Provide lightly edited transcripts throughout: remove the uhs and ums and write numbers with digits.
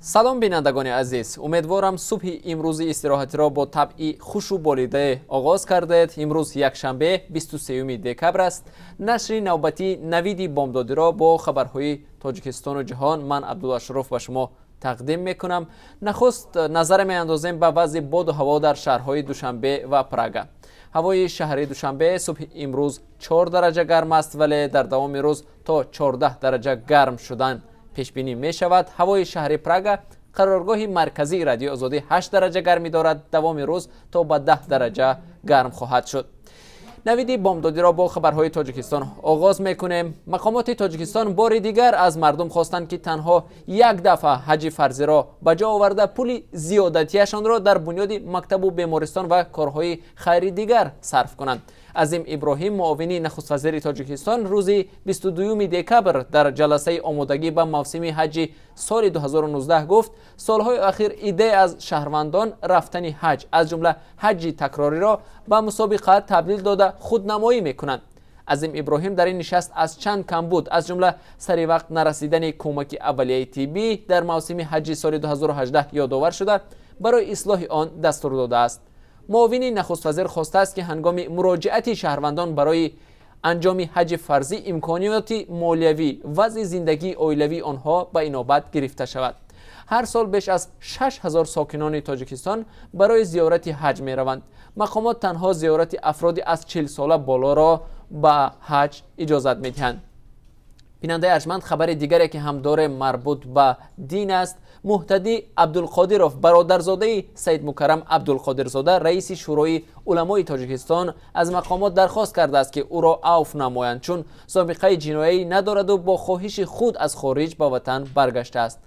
Салом, бинандагони азиз. Умедворам, субҳи имрӯзи истироҳатиро бо табъи хушу болидае оғоз кардед. Имрӯз якшанбе, 23 декабр аст. Нашри навбатии «Навиди бомдодиро» бо хабарҳои Тоҷикистону ҷаҳон ман, Абдулло Ашроф, ба шумо тақдим мекунам. Нахуст назар меандозем ба вазъи боду ҳаво дар шаҳрҳои Душанбе ва Прага. Ҳавои шаҳри Душанбе субҳи имрӯз 4 дараҷа гарм аст, вале дар давоми рӯз то 14 дараҷа гарм шудан пешбинӣ мешавад. Ҳавои шаҳри Прага, қароргоҳи марказии Радиои Озодӣ, 8 дараҷа гармӣ дорад, давоми рӯз то ба 10 дараҷа гарм хоҳад шуд. «Навиди бомдодиро» бо хабарҳои Тоҷикистон оғоз мекунем. Мақомоти Тоҷикистон бори дигар аз мардум хостанд, ки танҳо як дафъа ҳаҷи фарзиро ба ҷо оварда, пули зиёдатиашонро дар бунёди мактабу бемористон ва корҳои хайри дигар сарф кунанд. Азим Иброҳим, муовини нахуствазири Тоҷикистон, рӯзи 22 декабр дар ҷаласаи омодагӣ ба мавсими ҳаҷи соли 2019 гуфт, солҳои ахир иддае аз шаҳрвандон рафтани ҳаҷ, аз ҷумла ҳаҷи такрориро, ба мусобиқа табдил дода, худнамоӣ мекунанд. Азим Иброҳим дар ин нишаст аз чанд камбуд, аз ҷумла сари вақт нарасидани кӯмаки аввалияи тиббӣ дар мавсими ҳаҷи соли 2018 ёдовар шуда, барои ислоҳи он дастур додааст. Муовини нахуствазир хостааст, ки ҳангоми муроҷиати шаҳрвандон барои анҷоми ҳаҷи фарзӣ имкониёти молиявӣ, вазъи зиндагии оилавии онҳо ба инобат гирифта шавад. Ҳар сол беш аз 6000 сокинони Тоҷикистон барои зиёрати ҳаҷ мераванд. Мақомот танҳо зиёрати афроди аз 40 сола болоро ба ҳаҷ иҷозат медиҳанд. Бинандаи арҷманд, хабари дигаре, ки ҳам дорем, марбут ба дин аст. Муҳтадӣ Абдулқодиров, бародарзодаи Саидмукаррам Абдулқодирзода, раиси Шӯрои уламои Тоҷикистон, аз мақомот дархост кардааст, ки ӯро авф намоянд, чун собиқаи ҷинояӣ надораду бо хоҳиши худ аз хориҷ ба ватан баргаштааст.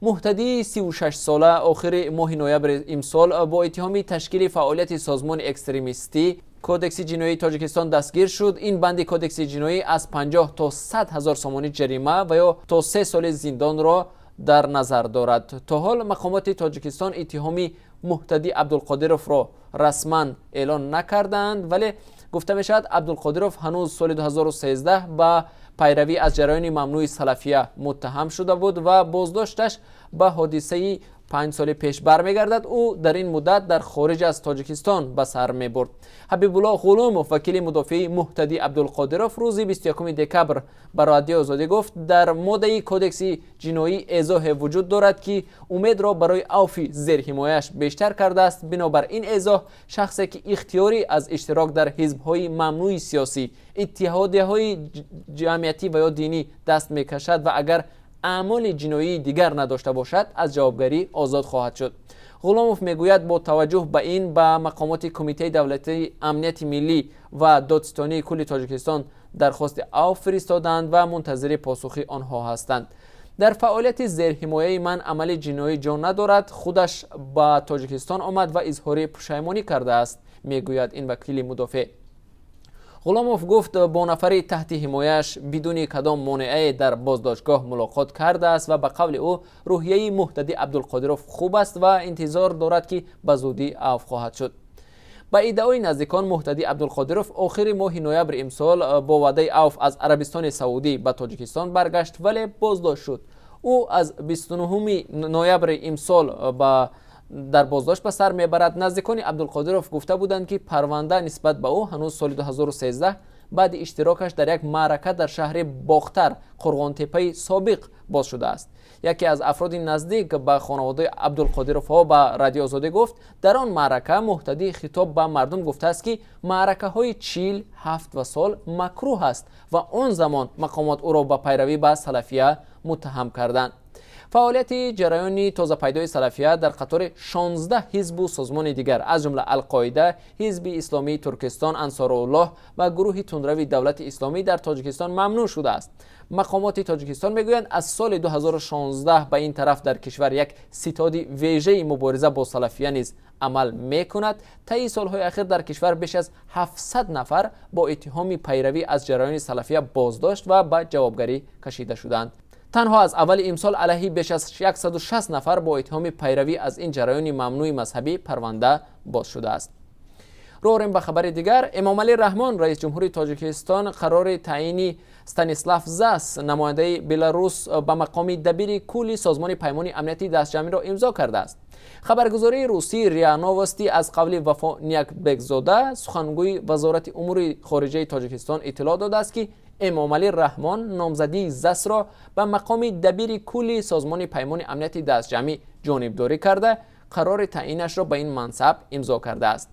Муҳтадии 36сола охири моҳи ноябри имсол бо иттиҳоми ташкили фаъолияти созмони экстремистӣ Кодекси ҷиноии Тоҷикистон дастгир шуд. Ин банди Кодекси ҷиноӣ аз 50 то 100 ҳазор сомонӣ ҷарима ва ё то 3 соли зиндонро дар назар дорад. То ҳол мақомоти Тоҷикистон иттиҳоми Муҳтадӣ Абдулқодировро расман эълон накардаанд, вале гуфта мешавад, Абдулқодиров ҳанӯз соли 2013 ба пайравӣ аз ҷараёни мамнӯи салафия муттаҳам шуда буд ва боздошташ ба ҳодисаи 5 соли пеш бармегардад. Ӯ дар ин муддат дар хориҷ аз Тоҷикистон ба сар мебурд. Ҳабибулло Ғуломов, вакили мудофиаи Муҳтадӣ Абдулқодиров, рӯзи 21 декабр ба Радиои Озодӣ гуфт, дар моддаи Кодекси ҷиноӣ эзоҳе вуҷуд дорад, ки умедро барои авфи зерҳимояш бештар кардааст. Бинобар ин эзоҳ, шахсе ки ихтиёрӣ аз иштирок дар ҳизбҳои мамнӯи сиёсӣ, иттиҳодияҳои ҷамъиятӣ ва ё динӣ даст мекашад ва агар аъмоли ҷиноии дигар надошта бошад, аз ҷавобгарӣ озод хоҳад шуд. Ғуломов мегӯяд, бо таваҷҷӯҳ ба ин ба мақомоти Кумитаи давлатии амнияти миллӣ ва Додситонии кулли Тоҷикистон дархости авф фиристоданд ва мунтазири посухи онҳо ҳастанд. Дар фаъолияти зерҳимояи ман амали ҷиноӣ ҷо надорад. Худаш ба Тоҷикистон омад ва изҳори пушаймонӣ кардааст, мегӯяд ин вакили мудофеъ. Ғуломов гуфт, бо нафари таҳти ҳимояаш бидуни кадом монеае дар боздоштгоҳ мулоқот кардааст ва ба қавли ӯ, рӯҳияи Муҳтадӣ Абдулқодиров хуб аст ва интизор дорад, ки ба зудӣ авф хоҳад шуд. Ба иддаои наздикон, Муҳтадӣ Абдулқодиров охири моҳи ноябри имсол бо ваъдаи авф аз Арабистони Саудӣ ба Тоҷикистон баргашт, вале боздошт шуд. Ӯ аз 29 ноябри имсол ба дар боздошт ба сар мебарад. Наздикони Абдулқодиров гуфта буданд, ки парванда нисбат ба ӯ ҳанӯз соли 2013 баъди иштирокаш дар як маърака дар шаҳри Бохтар, Қурғонтеппаи собиқ, боз шудааст. Яке аз афроди наздик ба хонаводаи Абдулқодировҳо ба Радиои Озодӣ гуфт, дар он маърака Муҳтадӣ хитоб ба мардум гуфтааст, ки маъракаҳои чил, ҳафт ва сол макрӯҳ аст ва он замон мақомот ӯро ба пайравӣ ба салафия муттаҳам карданд. Фаъолияти ҷараёни тозапайдои салафия дар қатори 16 ҳизбу созмони дигар, аз ҷумла Алқоида, Ҳизби исломии Туркистон, Ансоруллоҳ ва гурӯҳи тундрави Давлати Исломӣ, дар Тоҷикистон мамнӯъ шудааст. Мақомоти Тоҷикистон мегӯянд, аз соли 2016 ба ин тараф дар кишвар як ситоди вежаи мубориза бо салафия низ амал мекунад. Таи солҳои ахир дар кишвар беш аз 700 нафар бо иттиҳоми пайравӣ аз ҷараёни салафия боздошт ва ба ҷавобгарӣ кашида шуданд. Танҳо аз аввали имсол алайҳи беш аз 160 нафар бо иттиҳоми пайравӣ аз ин ҷараёни мамнӯи мазҳабӣ парванда боз шудааст. Рӯ орем ба хабари дигар. Эмомалӣ Раҳмон, раисҷумҳури Тоҷикистон, қарори таъйини Станислав Зас, намояндаи Беларус ба мақоми дабири кулли Созмони Паймони Амнияти Дастҷамъиро имзо кардааст. Хабаргузории русии РИА Новости аз қавли Вафо Ниякбекзода, сухангӯи Вазорати умури хориҷаи Тоҷикистон, иттилоъ додааст, ки Эмомалӣ Раҳмон номзадии Засро ба мақоми дабири кулли Созмони Паймони Амнияти Дастҷамъӣ ҷонибдорӣ карда, қарори таъинашро ба ин мансаб имзо кардааст.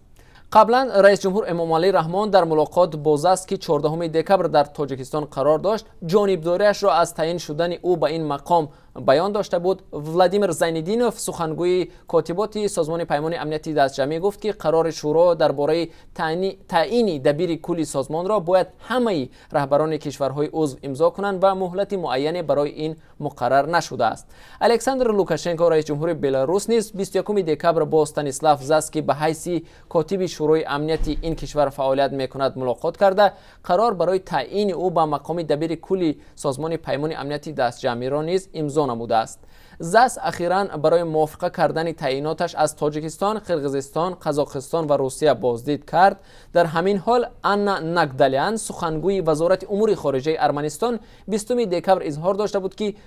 Қаблан раисҷумҳур Эмомалӣ Раҳмон дар мулоқот бо Зас, ки 14 декабр дар Тоҷикистон қарор дошт, ҷонибдориашро аз таъин шудани ӯ ба ин мақом баён дошта буд. Владимир Зайниддинов, сухангӯи котиботи Созмони Паймони Амнияти Дастҷамъӣ, гуфт, ки қарори шӯро дар бораи таъини дабири кулли созмонро бояд ҳамаи раҳбарони кишварҳои узв имзо кунанд ва муҳлати муайяне барои ин муқаррар нашудааст. Александр Лукашенко, раисҷумҳури Беларус, низ 21 декабр бо Станислав Зас, ки ба ҳайси котиби Шӯрои Амнияти ин кишвар фаъолият мекунад, мулоқот карда, қарор барои таъини ӯ ба мақоми дабири кулли Созмони Паймони Амнияти Дастҷамъиро низ имзо намудааст. Зас ахиран барои мувофиқа кардани таъиноташ аз Тоҷикистон, Қирғизистон, Қазоқистон ва Русия боздид кард. Дар ҳамин ҳол Анна Нагдалян, сухангӯи Вазорати умури хориҷаи Арманистон, 20 декабр изҳор дошта буд, ки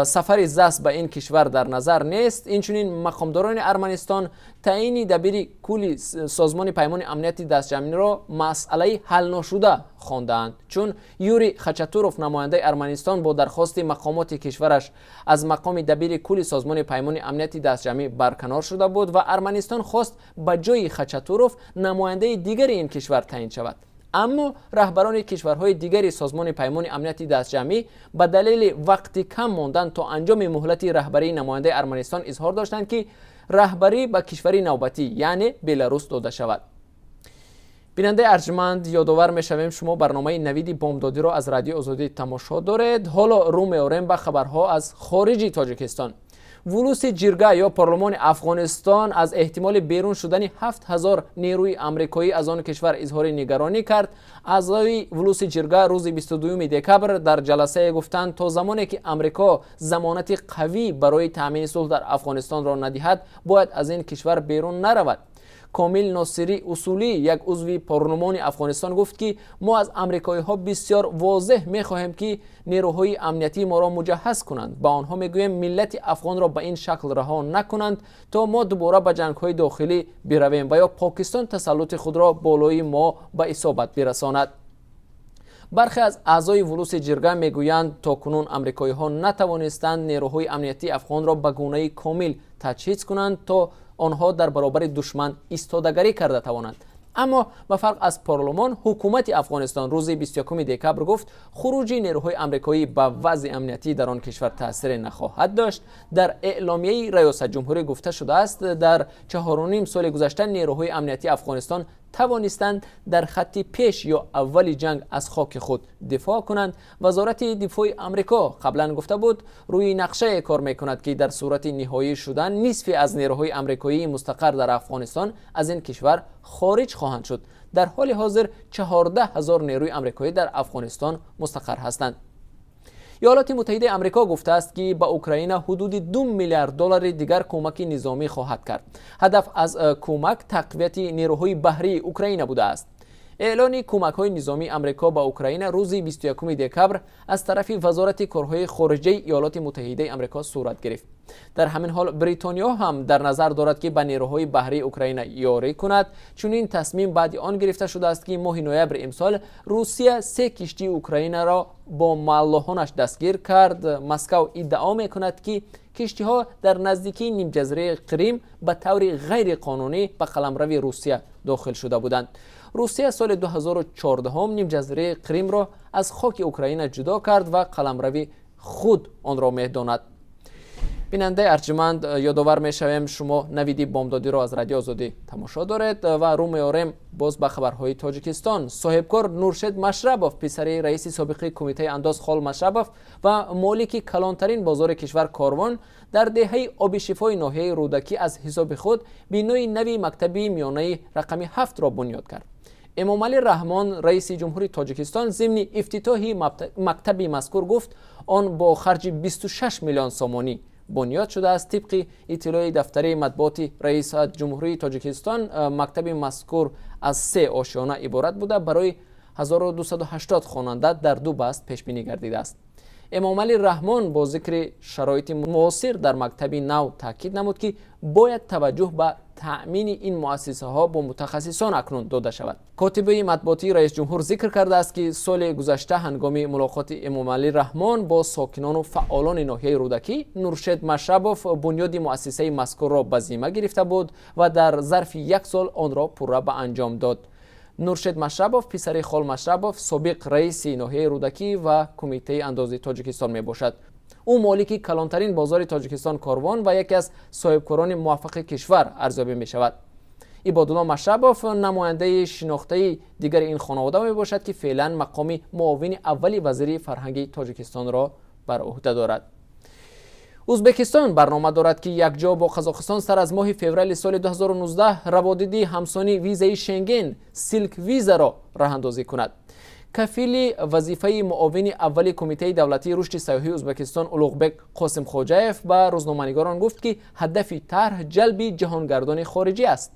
сафари Зас ба ин кишвар дар назар нест. Инчунин мақомдорони Арманистон таъини дабири кулли Созмони Паймони Амнияти Дастҷамъиро масъалаи ҳалношуда хондаанд, чун Юрий Хачатуров, намояндаи Арманистон, бо дархости мақомоти кишвараш аз мақоми дабири кулли Созмони Паймони Амнияти Дастҷамъӣ барканор шуда буд ва Арманистон хост ба ҷои Хачатуров намояндаи дигари ин кишвар таъин шавад. Аммо раҳбарони кишварҳои дигари Созмони Паймони Амнияти Дастҷамъӣ ба далели вақти кам мондан то анҷоми муҳлати раҳбарии намояндаи Арманистон изҳор доштанд, ки раҳбарӣ ба кишвари навбатӣ, яъне Беларус, дода шавад. Бинандаи арҷманд, ёдовар мешавем, шумо барномаи «Навиди бомдодиро» аз Радиои Озодӣ тамошо доред. Ҳоло рӯ меорем ба хабарҳо аз хориҷи Тоҷикистон. Вулуси Ҷирга ё парлумони Афғонистон аз эҳтимоли берун шудани 7000 нерӯи амрикоӣ аз он кишвар изҳори нигаронӣ кард. Аъзои Вулуси Ҷирга рӯзи 22 декабр дар ҷаласае гуфтанд, то замоне ки Амрико замонати қавӣ барои таъмини сулҳ дар Афғонистонро надиҳад, бояд аз ин кишвар берун наравад. Комил Носирӣ Усулӣ, як узви парлумони Афғонистон, гуфт, ки мо аз амрикоиҳо бисёр возеҳ мехоҳем, ки нерӯҳои амниятии моро муҷаҳҳаз кунанд. Ба онҳо мегӯем, миллати афғонро ба ин шакл раҳо накунанд, то мо дубора ба ҷангҳои дохилӣ биравем ва ё Покистон тасаллути худро болои мо ба исобат бирасонад. Бархе аз аъзои Вулуси Ҷирга мегӯянд, то кунун амрикоиҳо натавонистанд нерӯҳои амниятии афғонро ба гунаи комил таҷҳиз кунанд, то онҳо дар баробари душман истодагарӣ карда тавонанд. Аммо ба фарқ аз парлумон, ҳукумати Афғонистон рӯзи 21 декабр гуфт, хуруҷи нерӯҳои амрикоӣ ба вазъи амниятӣ дар он кишвар таъсире нахоҳад дошт. Дар эъломияи раёсатҷумҳурӣ гуфта шудааст, дар 4,5 соли гузашта нерӯҳои амниятии Афғонистон тавонистанд дар хатти пеш ё аввали ҷанг аз хоки худ дифоъ кунанд. Вазорати дифои Амрико қаблан гуфта буд, рӯи нақшае кор мекунад, ки дар сурати ниҳоӣ шудан нисфи аз нерӯҳои амрикоии мустақар дар Афғонистон аз ин кишвар хориҷ хоҳанд шуд. Дар ҳоли ҳозир 14 000 нерӯи амрикоӣ дар Афғонистон мустақар ҳастанд. Иёлоти Муттаҳидаи Амрико гуфтааст, ки ба Украина ҳудуди 2 миллиард доллари дигар кӯмаки низомӣ хоҳад кард. Ҳадаф аз кӯмак тақвияти нерӯҳои баҳрии Украина будааст. Эълони кӯмакҳои низомии Амрико ба Украина рӯзи 21 декабр аз тарафи Вазорати корҳои хориҷаи Иёлоти Муттаҳидаи Амрико сурат гирифт. Дар ҳамин ҳол Бритониё ҳам дар назар дорад, ки ба нерӯҳои баҳрии Украина ёрӣ кунад. Чунин тасмим баъди он гирифта шудааст, ки моҳи ноябри имсол Русия се киштии Украинаро бо маллоҳонаш дастгир кард. Москав иддао мекунад, ки киштиҳо дар наздикии нимҷазираи Қрим ба таври ғайриқонунӣ ба қаламрави Русия дохил шуда буданд. Русия соли 2014 нимҷазираи Қримро аз хоки Украина ҷудо кард ва қаламрави худ онро медонад. Бинандаи арҷуманд, ёдовар мешавем, шумо «Навиди бомдодиро» аз Радио Озодӣ тамошо доред ва рӯ меорем боз ба хабарҳои Тоҷикистон. Соҳибкор Нуршед Машрабов, писари раиси собиқи Кумитаи андоз Хол Машрабов ва молики калонтарин бозори кишвар Корвон, дар деҳаи Обишифои ноҳияи Рӯдакӣ аз ҳисоби худ бинои нави мактаби миёнаи рақами 7-ро бунёд кард. Эмомалӣ Раҳмон, раиси ҷумҳури Тоҷикистон, зимни ифтитоҳи мактаби мазкур гуфт, он бо харҷи 26 миллион сомонӣ бунёд шудааст. Тибқи иттилои дафтари матбуоти раисат ҷумҳурии Тоҷикистон, мактаби мазкур аз се ошёна иборат буда, барои 1280 хонанда дар ду баст пешбинӣ гардидааст. Эмомалӣ Раҳмон бо зикри шароити муосир дар мактаби нав таъкид намуд, ки бояд таваҷҷӯҳ ба таъмини ин муассисаҳо бо мутахассисон акнун дода шавад. Котиби матбуотии раисҷумҳур зикр кардааст, ки соли гузашта ҳангоми мулоқоти Эмомалӣ Раҳмон бо сокинону фаъолони ноҳияи Рӯдакӣ Нуршед Машрабов бунёди муассисаи мазкурро ба зимма гирифта буд ва дар зарфи як сол онро пурра ба анҷом дод. Нуршед Машрабов писари Хол Машрабов, собиқ раиси ноҳияи Рӯдакӣ ва Кумитаи андози Тоҷикистон мебошад. Ӯ молики калонтарин бозори Тоҷикистон «Корвон» ва яке аз соҳибкорони муваффақи кишвар арзёбӣ мешавад. Ибодулло Машрабов намояндаи шинохтаи дигари ин хонавода мебошад, ки феълан мақоми муовини аввали вазири фарҳанги Тоҷикистонро бар ӯҳда дорад. Ӯзбекистон барнома дорад, ки якҷо бо Қазоқистон сар аз моҳи феврали соли 2019 раводиди ҳамсони визаи Шенген, Силк визаро роҳандозӣ кунад. Кафили вазифаи муовини аввали Кумитаи давлатии рушди сайёҳии Ӯзбекистон Улуғбек Қосимхоҷаев ба рӯзноманигорон гуфт, ки ҳадафи тарҳ ҷалби ҷаҳонгардони хориҷӣ аст.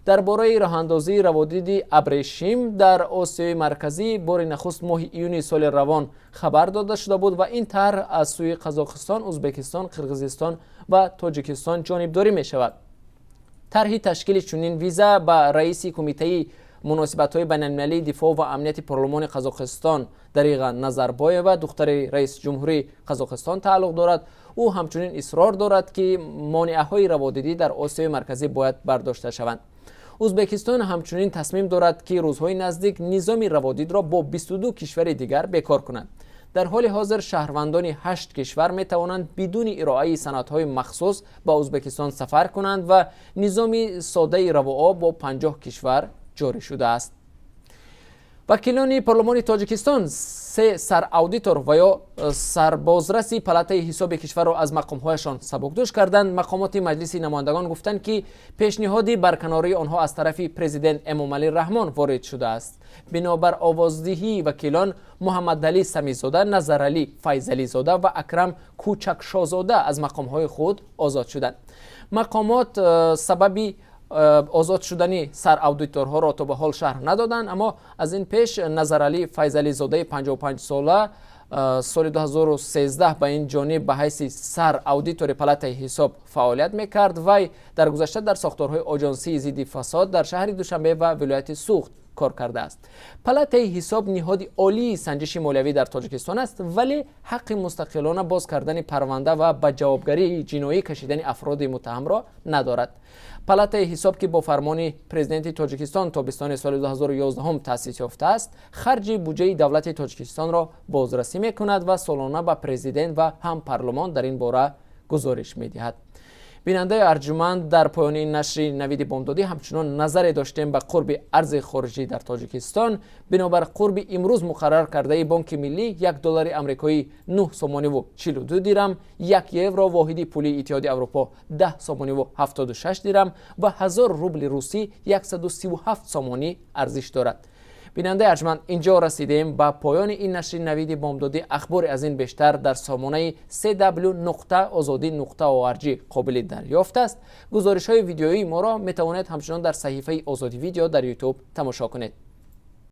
Дар бораи роҳандозии раводиди абрешим дар Осиёи Марказӣ бори нахуст моҳи июни соли равон хабар дода шуда буд ва ин тарҳ аз сӯи Қазоқистон, Ӯзбекистон, Қирғизистон ва Тоҷикистон ҷонибдорӣ мешавад. Тарҳи ташкили чунин виза ба раиси Кумитаи муносибатҳои байналмилалии дифоъ ва амнияти парлумони Қазоқистон Дариға Назарбоева, духтари раисҷумҳурии Қазоқистон, тааллуқ дорад. Ӯ ҳамчунин исрор дорад, ки монеаҳои раводидӣ дар Осиёи Марказӣ бояд бардошта шаванд. Ӯзбекистон ҳамчунин тасмим дорад, ки рӯзҳои наздик низоми раводидро бо 22 кишвари дигар бекор кунад. Дар ҳоли ҳозир шаҳрвандони ҳашт кишвар метавонанд бидуни ироаи санадҳои махсус ба Ӯзбекистон сафар кунанд ва низоми содаи равооб бо 50 кишвар ҷорӣ шудааст. Вакилони парлумони Тоҷикистон се сараудитор ва ё сарбозраси Палатаи ҳисоби кишварро аз мақомҳояшон сабукдӯш карданд. Мақомоти Маҷлиси намояндагон гуфтанд, ки пешниҳоди барканории онҳо аз тарафи президент Эмомалӣ Раҳмон ворид шудааст. Бинобар овоздиҳии вакилон, Муҳаммадалӣ Самизода, Назаралӣ Файзализода ва Акрам Кӯчакшозода аз мақомҳои худ озод шуданд. Мақомот сабаби озод шудани сараудиторҳоро то ба ҳол шарҳ надоданд, аммо аз ин пеш Назаралӣ Файзализодаи 55сола соли 2013 ба ин ҷониб ба ҳайси сараудитори Палатаи ҳисоб фаъолият мекард. Вай дар гузашта дар сохторҳои Оҷонсии зидди фасод дар шаҳри Душанбе ва вилояти Суғд кор кардааст. Палатаи ҳисоб ниҳоди олии санҷиши молиявӣ дар Тоҷикистон аст, вале ҳаққи мустақилона боз кардани парванда ва ба ҷавобгарии ҷиноӣ кашидани афроди муттаҳамро надорад. Палатаи ҳисоб, ки бо фармони президенти Тоҷикистон тобистони соли 2011 таъсис ёфтааст, харҷи буҷаи давлати Тоҷикистонро бозрасӣ мекунад ва солона ба президент ва ҳам парлумон дар ин бора гузориш медиҳад. Бинандаи арҷуманд, дар поёни нашри Навиди бомдодӣ ҳамчунон назаре доштем ба қурби арзи хориҷӣ дар Тоҷикистон. Бинобар қурби имрӯз муқаррар кардаи Бонки Миллӣ, 1 доллари амрикоӣ 9 сомониву 42 дирам, 1 евро, воҳиди пулии Иттиҳоди Аврупо, 10 сомониву 76 дирам ва 1000 рубли русӣ 137 сомонӣ арзиш дорад. Бинандаи арҷманд, инҷо расидем ба поёни ин нашри Навиди бомдодӣ. Ахбори аз ин бештар дар сомонаи cw.ozodi.org қобили дарёфт аст. Гузоришҳои видеоии моро метавонед ҳамчунон дар саҳифаи Озодӣ Видео дар Ютуб тамошо кунед.